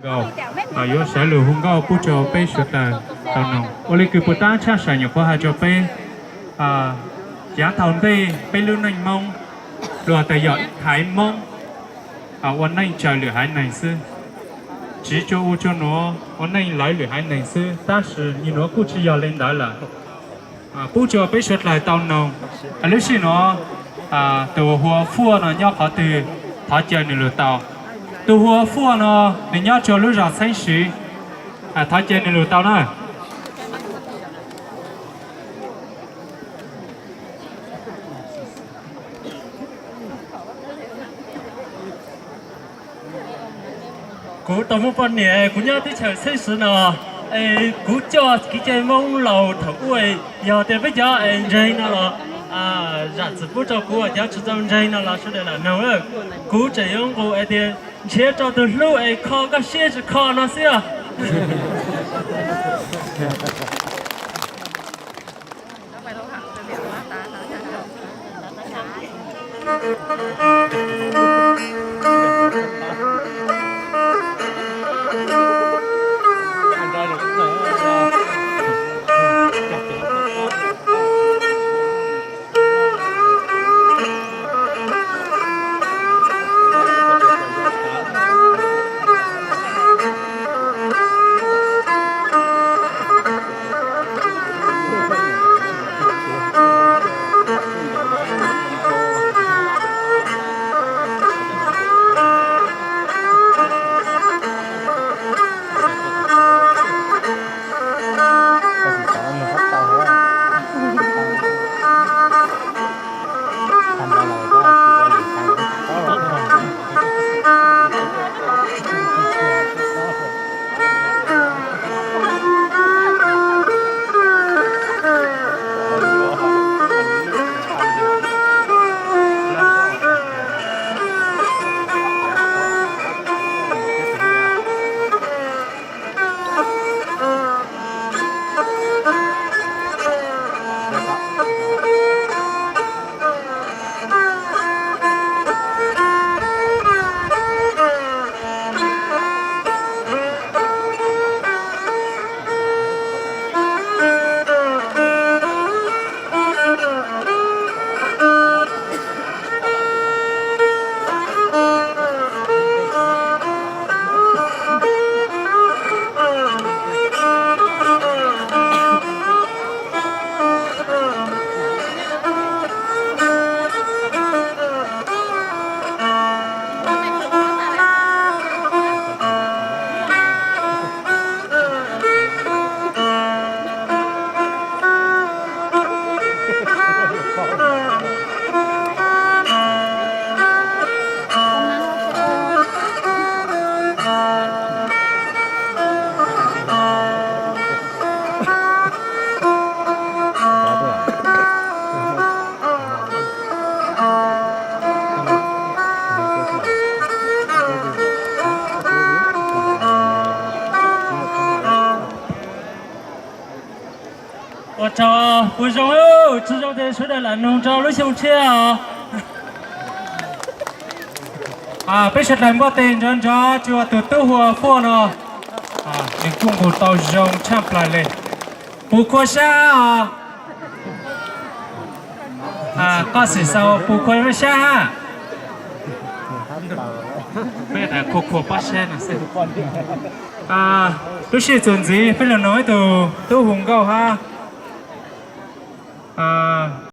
Nkauj, yuav sawv lus hu nkauj pub rau peb suav dlawg tau noog. Ua li kws puas tab tshaj sawv nyuam qhuav has rua peb, yav thaum ntej peb lub neej Moob luag tas yog ib thaiv Moob ua neej raws lwm haiv neeg xwb, tsiv rua ua rua nuav ua neej lawv lwm haiv neeg xwb, tab sis yog nuav kuj tsi yog le ntawd lawm. Pub rua peb suav dlawg tau noog, lub sij nuav tus hu ua Fuaj no nyob qhov twg, thov caw nwg lug tau. Tus hu ua Fuaj no nwg nyob rua lub zog Txheeb Siv, thov caw nwg lug tau na. Kuv tau muaj poj niam, kuv nyob teb chaws Txheeb Siv no, es kuv coj kev cai Moob laus thaum ub, yog tias peb cov es ntseeg no los zam txim pub rau kuv, cov tsi tau ntseeg no los sawv daws lam noog. Kuv tseem yuav nqus es tias nrhiav rau tus hlub es kho koj siab tsi kho no xwb os. Ua tsaug puas zoo, tsi zoo tes sawv daws lam noog rau lub xyoo tshiab os. Peb sawv daws npuaj tes nrov nrov rua tus tub hu ua Fuaj no, nws kuj nqus tau zoo tshaj plaws le. Puas khuam sab os? Koj xim xaus puas khuam sab hab? Peb khuam khuam pob sab no xwb. Lub sij txuas ntxiv peb lug noog ib tug tub hu nkauj hab.